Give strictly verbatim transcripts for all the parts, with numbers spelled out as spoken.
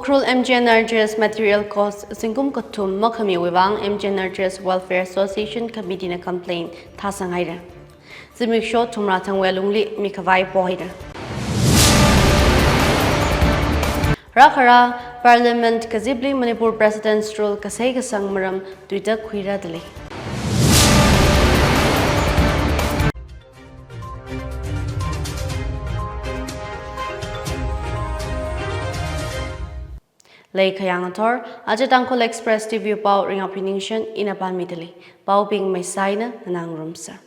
Ukhrul M G N R G S material cost zingkum kathum makhamiwui vang M G N R G S Welfare Association Committee na complaint thāsang haira. Zimiksho thumrā thangwui lungli mikhavai pohaira. Rākhara Parliament kazipli Manipur President's Rule kasei kasang maram tuitak khuira dalei. Lei khayang athor, aja Tangkhul Express T V pao Ringaphi Ningshen ina pāmi dalei. Paobing maisaina nganāngarumsa.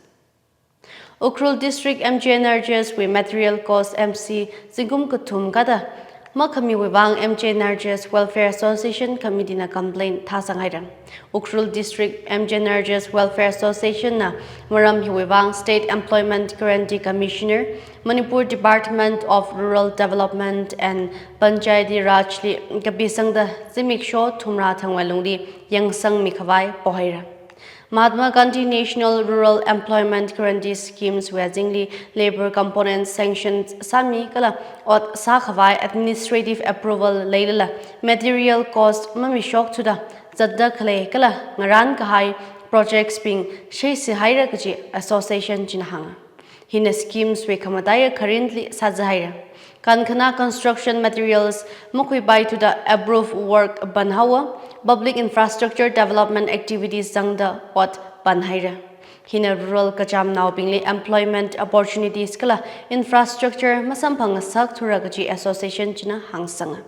Ukhrul District M G N R G S wui material cost M C zingkum kathum kada makhamiwui vang M G N R G S Welfare Association Committee na complaint thāsang haira. Ukhrul District M G N R G S Welfare Association na maram hiwui vang State Employment Guarantee Commissioner, Manipur Department of Rural Development and Panchayati Raj li kapisangda zimiksho thumrā thangwui lungli yangsang mikhavai pohaira. Mahatma Gandhi National Rural Employment Guarantee Schemes wui azingli labour component sanction sāmi kala ot sākhavai administrative approval leilala material cost mamishok thuda zatda khalei kala ngarān kahai projects bing sheisi haira kaji association china hānga. Hina schemes wui khamataiya kharinli sāza haira. Kankhana construction materials makhuipai thuda approved work ban haowa, public infrastructure development activities zangda ot ban haira. Hina rural kachamnaobingli employment opportunities kala infrastructure masamphang ngasak thura kaji association china hāngsanga.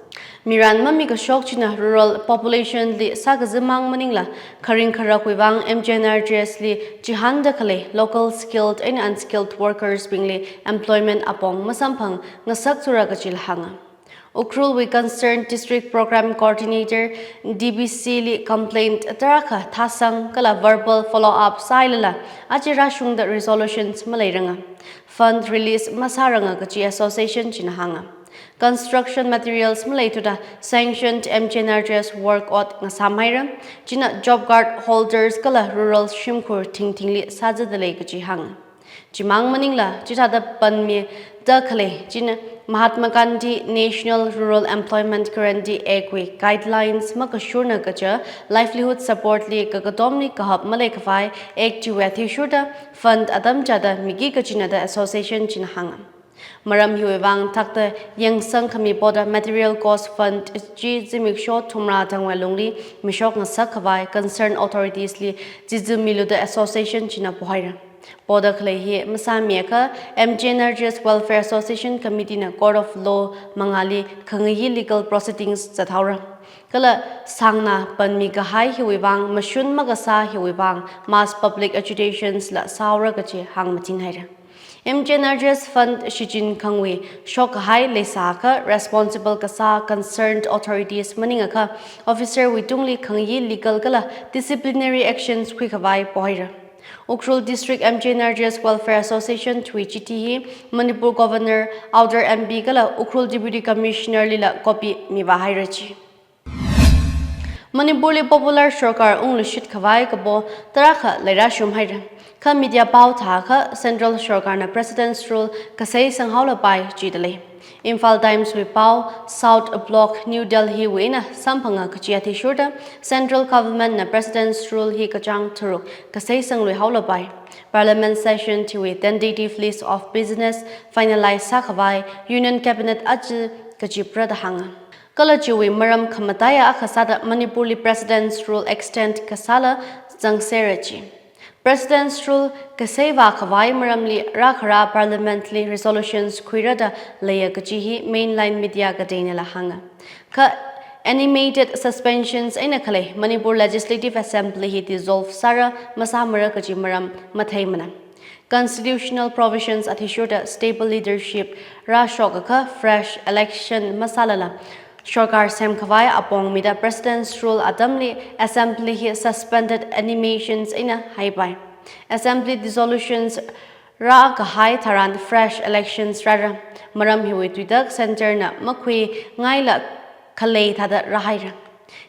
Mirān mamikashok china rural population li sākazimang maningla, kharing kharakwui vang M G N R G S li chihānda khalei local skilled and unskilled workers bingli employment apong masamphang ngasak thura kajila hānga. Ukhrul wui concerned District Program Coordinator, D B C li complaint tarākha thāsang kala verbal follow up sāhailala, aja rāshungda resolutions maleiranga. Fund release masāranga kaji association china hānga. Construction materials maleithuda sanctioned M G N R G S work ot ngasam haira, china job card holders kala rural shimkhur thingthingli sāzada lei kaji hānga. Chimang maningla, chithāda panmida khalei china Mahatma Gandhi National Rural Employment Guarantee Act wui guidelines makashurna kaja livelihood support li kakatomli kahap maleikhavai Act chiwui athishurda fund atam chāda miki kajina da association china hānga. Maram hiwui vang thakta yangsang khami poda material cost fund chi zimiksho thumrā thangwui lungli mishok ngasak khavai concerned authorities li chizu milu da association china pohaira. Poda khalei hi masāmiakha M G N R G S Welfare Association Committee na Court of Law mangāli khangayi legal proceedings zathaora. Kala sāngna panmi kahai hiwui vang, mashun makasā hiwui vang, mass public agitations la sāhaora kaji hāngmachin haira. M G N R G S fund shichin khangwui shok kahai leisākha responsible kasā concerned authorities maningakha officer wui tungli khangayi legal kala disciplinary actions khuikhavai pohaira. Ukhrul District M G N R G S Welfare Association wui chithi hi Manipur Governor, Outer M P kala Ukhrul Deputy Commissioner lila copy mivāhaira chi. Manipur li popular sorkar ungluishit khavai kapo tarākha leirāshum haira. Kha media pao thākha Central Sorkar na President's Rule kasei sanghaolapai jida lei. Imphal Times wui pao, South Block, New Delhi wui eina samphanga kachi athishurda Central Government na President's Rule hi kachāng tharuk kasei sangluihaolapai. Parliament session chiwui tentative list of business finalize sākhavai Union Cabinet aja kachipra da hānga. Kala chiwui maram khamataiya akha sāda Manipur li President's Rule extend kasāla zangserra chi. President's Rule kasei vākhavai maramli rākhara Parliament li resolutions khuira da leiya kachi hi mainline media kateinala hānga. Kha animated suspensions eina khalei Manipur Legislative Assembly hi dissolve sāra masāmara kachi maram matheimana. Constitutional provisions athishurda stable leadership rāshokakha fresh election masālala sorkar semkhavai apong mida President's Rule atamli Assembly hi suspended animations eina haipai. Assembly dissolutions rākahai tharan fresh elections rāra. Maram hiwui tuitak Centre na makhuingaila khalei thāda rāhaira.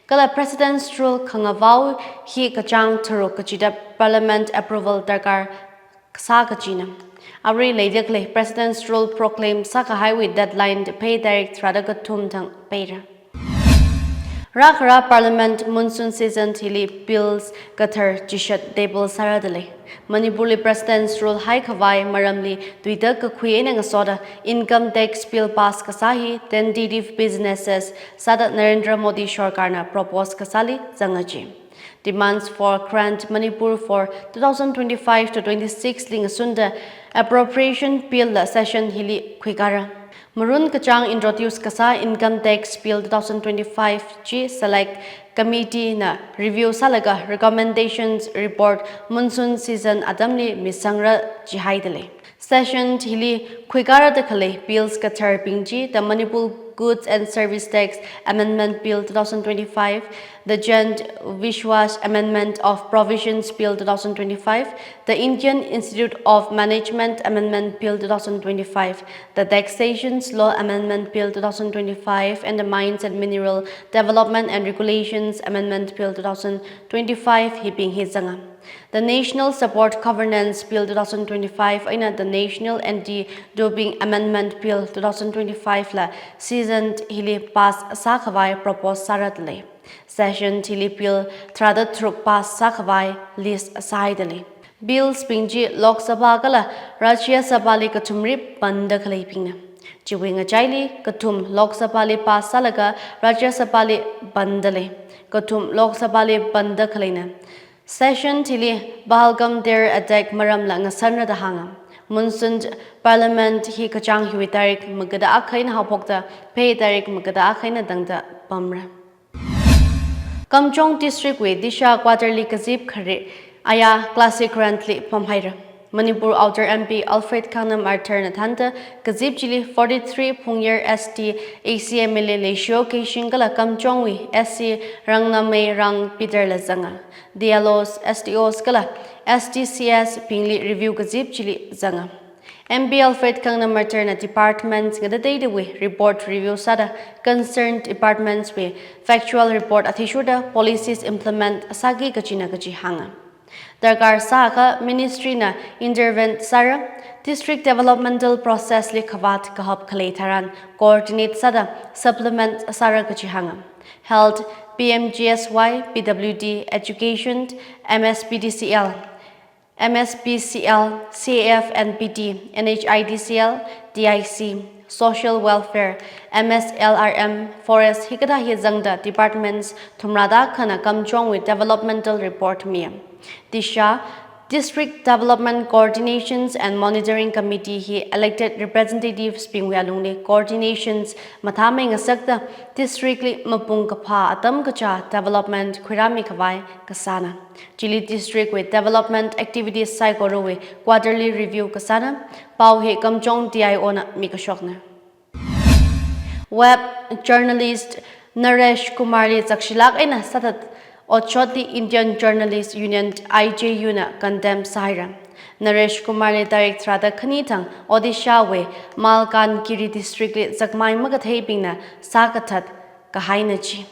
Kala President's Rule khangavao hi kachāng tharuk kachida Parliament approval darkar sā kachina. Arui leida khalei President's Rule proclaim sākahaiwui deadline phei tarik tharāda kathum thang peira. Rākhara Parliament monsoon season hili bills kathar chishat table sāra dalei. Manipurli President's Rule haikhavai maramli tuida kakhui eina ngasoda income tax bill pass kasā hi tentative businesses sāda Narendra Modi sorkarna propose kasāli zanga ji. Demands for Grant Manipur for two thousand twenty-five to twenty-six li ngasunda appropriation bill la session hili khuikara. Marun kachāng introduce kasā Income Tax Bill two thousand twenty-five chi Select Committee na review sālaga recommendations report monsoon season atamli misangra jihaidalei. Session hili khuikara dakhalei bills katharbing chi the Manipur Goods and Service Tax Amendment Bill two thousand twenty-five, the Jnana Vishwas Amendment of Provisions Bill two thousand twenty-five, the Indian Institute of Management Amendment Bill two thousand twenty-five, the Taxations Law Amendment Bill two thousand twenty-five, and the Mines and Mineral Development and Regulations Amendment Bill two thousand twenty-five hibing hi zanga. The National Support Governance Bill two thousand twenty-five eina the National Anti-Doping Amendment Bill two thousand twenty-five la session hili pass sākhavai propose sāra dalei. Session hili bill tharāda tharuk pass sākhavai list sāhaidalei. Bills bing chi Lok Sabha kala Rajya Sabha li kathumli banda khaleibingna. Chiwui ngachaili kathum Lok Sabha li pass sālaga Rajya Sabha li banda lei. Kathum Lok Sabha li banda khaleina. Session hili Pahalgam terror attack maramla ngasanra da hānga. Monsoon Parliament hi kachāng hiwui tarik magada akha eina haophokta phei tarik magada akha eina tangda pamra. Kamjong District wui Disha Quarter li kazip khare aya Classic Grant li pamhaira. Manipur Outer M P Alfred Kangnam Arthur na thānda kazip chili forty-three Phungyar S T A C M L A Leishio Keishing kala Kamjong wui S C Rangnamei Rang Peter la zanga. D L Os, S D Os kala S D Cs bingli review kazip chili zanga. M P Alfred Kangnam Arthur na departments ngatateidawui report review sāda concerned departments wui factual report athishurda policies implement sāki kachina kachi hānga. Darkar sākha ministry na intervene sāra, district developmental process li khavāt kahap khalei tharan coordinate sāda supplement sāra kachi hānga. Health, P M G S Y, P W D, Education, M S P D C L, M S P C L, C A F and P T, N H I D C L, D I C, Social Welfare, M S L R M, Forest hikathā hi zangda departments thumrada khana Kamjong wui developmental report mi. Disha, District Development Coordinations and Monitoring Committee hi elected representatives bingwui alungli coordinations mathāmei ngasakta district li mapung kaphā atam kachā development khuirāmi khavai kasāna. Chili district wui development activities saikorawui quarterly review kasāna, pao hi Kamjong D I O na mikashokna. Web journalist Naresh Kumar li zakshilāk eina sāthat otshotli Indian Journalist Union, I J U na condemn sāhaira. Naresh Kumar li tarik tharāda khani thang Odisha wui Malkangiri district li zakmai makatheibingna sākathat kahaina chi.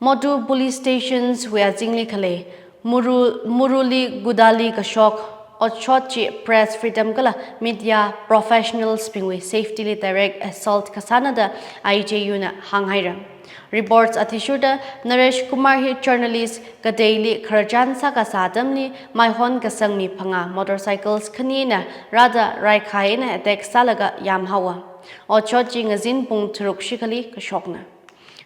Modu Police Stations wui azingli khalei Muru-, Muruli Gudali kashok otshot chi press freedom kala media professionals bingwui safety li direct assault kasāna da I J U na hānghaira. Reports athishurda Naresh Kumar hi journalist kateili khararchan sākasā atamli maihon kasang mi phangā motorcycles khanina rāda raikhai eina attack sālaga yamhaowa. Otshot chi ngazin pung tharuk shikhali kashokna.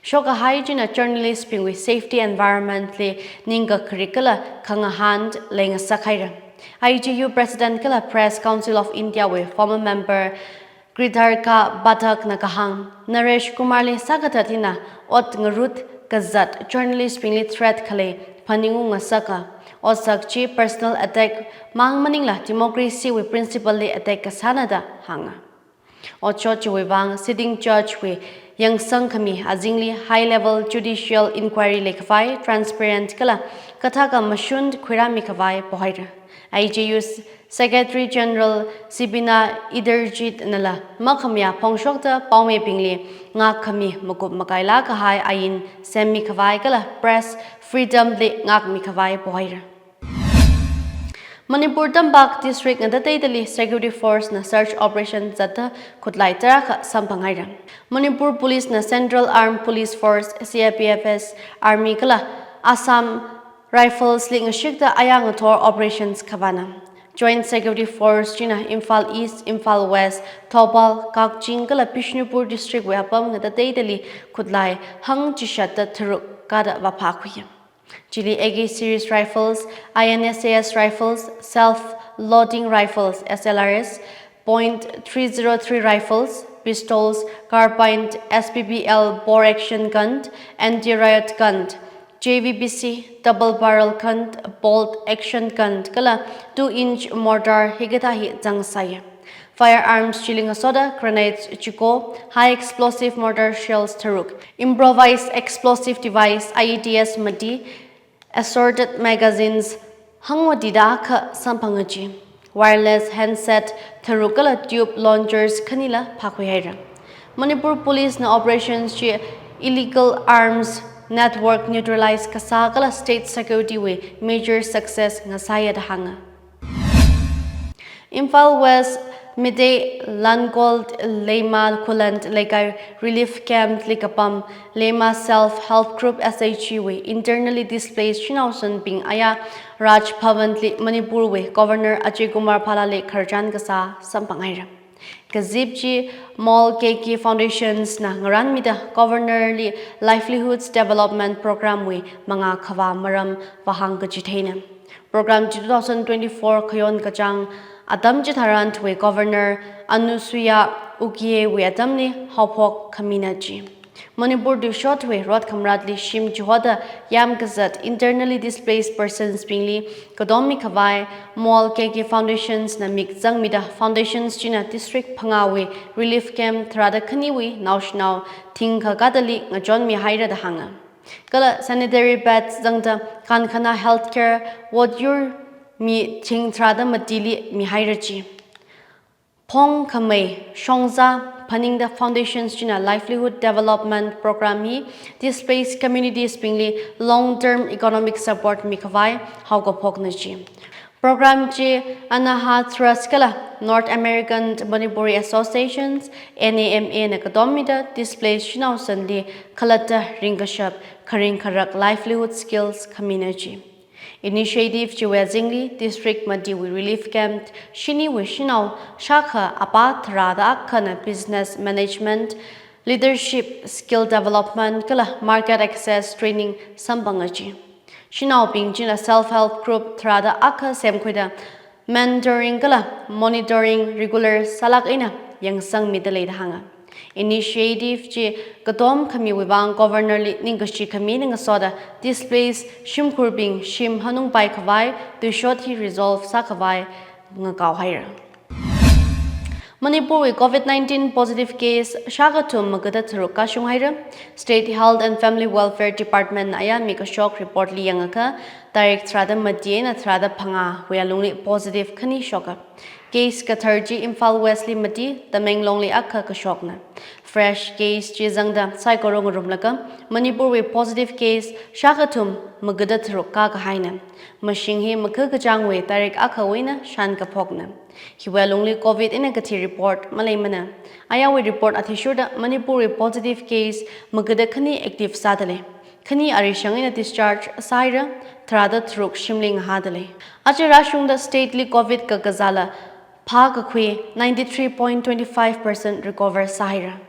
Shokkahai china journalist bingwui safety environment li ningkakharik kala khangahān leingasakhaira. I J U President kala Press Council of India wui former member Kritarika Pathak na kahāng, Naresh Kumar li sākathat hina ot ngarut kazat journalist bingli threat khalei phaningung ngasaka, otsak chi personal attack mang maningla democracy wui principle li attack kasāna da hānga. Otshot chiwui vang sitting judge wui yangsang khami azingli high level judicial inquiry leikhavai transparent kala kathākha mashun khuirāmi khavai pohaira. I J U Secretary General Sibina Inderjit nala makhamayā phongshokta paomeibingli ngak khami makup makaila kahai ain semmi khavai kala press freedom li ngakmi khavai pohaira. Manipur tampak district ngatateidali security force na search operation zatta khutlai tarākha samphanghaira. Manipur Police na Central Armed Police Force, C A P F S, Army kala Assam Rifles li ngashikta aya ngathor operations khavāna. Joint Security Force china Imphal East, Imphal West, Thoubal, Kakching kala Bishnupur district wui apam ngatateidali khutlai hangchishatta tharuk kada vāphākhuiya. Chili A K series rifles, I N S A S rifles, self-loading rifles, S L R S, point three zero three rifles, pistols, carbine, S P B L bore action gun, anti-riot gun, J V B C, double barrel gun, bolt action gun, kala two inch mortar hikathā hi zangsāya. Firearms chili ngasoda grenades chiko, high explosive mortar shells tharuk, improvised explosive device, I E Ds mati, assorted magazines hangmatitakha samphangachi. Wireless handset tharuk kala tube launchers khanila phākhuihaira. Manipur Police na operations chi illegal arms network neutralize kasā kala state security wui major success ngasāya da hānga. Imphal West Meitei Langol Leima Khullen Leikai Relief Camp li kapam Leima Self Help Group, S H G wui internally displaced shanao sanbing aya Raj Bhavan li Manipur wui Governor Ajay Kumar Bhalla li khararchan kasā samphanghaira. Kazip chi Mol K K Foundations na ngaranmida Governor li Livelihoods Development Program wui mangā khavā maram vāhāng kachitheina. Program chi two thousand twenty-four khayon kachāng atam chitharan wui Governor Anusuiya Uikey wui atamli haophok khamina chi. Manipur tuishotwui rot khamratli shim chihoda yam kazat internally displaced persons bingli katom mikhavai Mol K K Foundations na mik zangmida foundations china district phangāwui relief camp tharāda khaniwui naoshinao thingkha kadali ngachonmihaira da hānga. Kala sanitary pads zangda kankhana healthcare wot yur mi thing tharāda matili mihaira chi. Phongkhamei shongza phaningda foundations china Livelihood Development Program hi displaced communities bingli long-term economic support mikhavai haokaphokna chi. Program chi Anaha Trust kala North American Manipuri Associations, N A M A na katom mida displaced shanao sanli khalatta ringkashap kharing kharak livelihood skills khamina chi. Initiative chiwui azingli district matiwui relief camp shiniwui shanao shākha apā tharāda akhana business management, leadership skill development kala market access training samphanga chi. Shanaobing china self-help group tharāda akha semkhuida mentoring kala monitoring regular sālāk eina yangsangmida lei da hānga. Initiative chi katom khamiwui vang Governor li ningkashi khami eina ngasoda displaced shimkhurbing shim hanungpai khavai tuishot hi resolve sākhavai ngakaohaira. Manipurwui COVID nineteen positive case shākha thum magada tharuk kashunghaira. State Health and Family Welfare Department na aya mikashok report li yangakha, tarik tharāda mati eina tharāda phangāwui alungli positive khani shoka. Case kathar chi Imphal West li mati, Tamenglong li akha kashokna. Fresh case chi zangda saikora ngarumlaga, Manipurwui positive case shākha thum magada tharuk kākahaina. Mashing hi makakachāngwui tarik akhawui eina shānkaphokna. Hiwui alungli COVID eina kathi report maleimana. Ayāwui report athishurda Manipurwui positive case magada khani active sāda lei. Khani arishang eina discharge sāhaira, tharāda tharuk shimli ngahāda lei. Aja rāshungda state li COVID kakazāla phākakhui ninety-three point twenty-five percent recover sāhaira.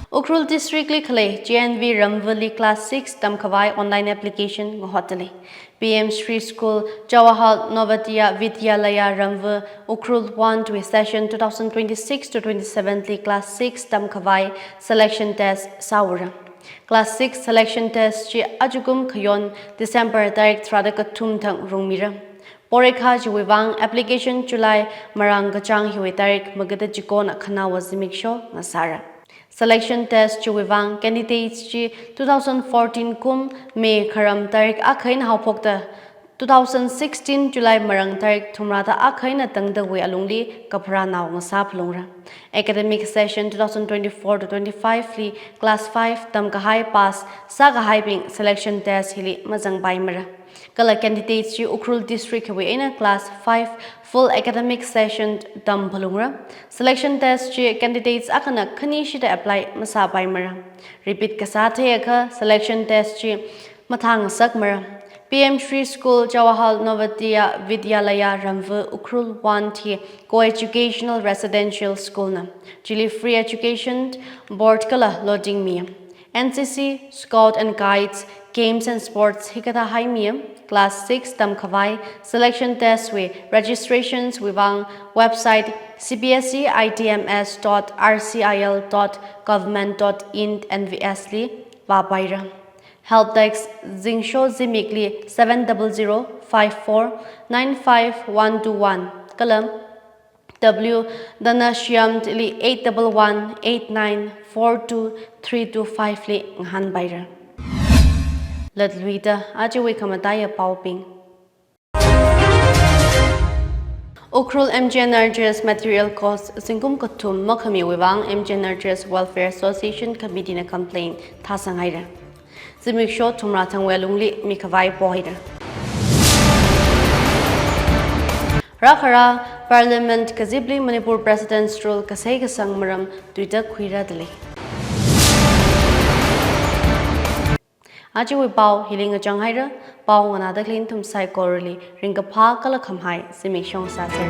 Ukhrul District li khalei J N V Ramvali class six tamkhavai online application ngahotda lei. P M Shri School, Jawahar Navodaya Vidyalaya Ramva, Ukhrul one wui session two thousand twenty-six to twenty-seven li class six tamkhavai selection test sāura. Class six selection test chi ajakum khayon December tarik tharāda kathum thang rungmira. Porikha chiwui vang application July marāng kachāng hiwui tarik magada chikona khanaowa zimiksho ngasāra. Selection test chiwui vang candidates chi two thousand fourteen kum May kharam tarik akha eina haophokda Two thousand sixteen July marāng tarik thumrāda akha eina tangdawui alungli kapharānao ngasā phalungra. Academic session two thousand twenty-four to twenty-five li class five tamkahai pass sākahaibing selection test hili mazangpaimara. Kala candidates chi Ukhrul District hiwui eina class five full academic session tam phalungra. Selection test chi candidates akhana khanishida apply masāpaimara. Repeat kasā theiakha selection test chi mathāngasakmara. P M Shri School, Jawahar Navodaya Vidyalaya, Ramva, Ukhrul one hi co-educational residential school na. Chili free education, board kala lodging mi. N C C, Scout and Guides, games and sports hikathā haimi. Class six tamkhavai selection test wui registrations wui vang website C B S E I T M S dot R C I L dot government dot in N V S li vāpaira. Help desk zingsho zimikli seven double zero five four nine five one two one kala W Dhanashyam li eight double one eight nine four two three two five li ngahānpaira. Latluida ajawui khamataiya paobing. Ukhrul M G N R G S material cost zingkum kathum makhamiwui vang M G N R G S Welfare Association Committee na complaint thāsanghaira. Zimiksho thumrā thangwui alungli mikhavai pohaira. Rākhara Parliament kazipli Manipur President's Rule kasei kasang maram tuida khuirādalei. Ajawui pao hili ngachanghaira. Pao nganāda khalei nathum saikorali ringkaphā kala khamahai zimiksho sāsei.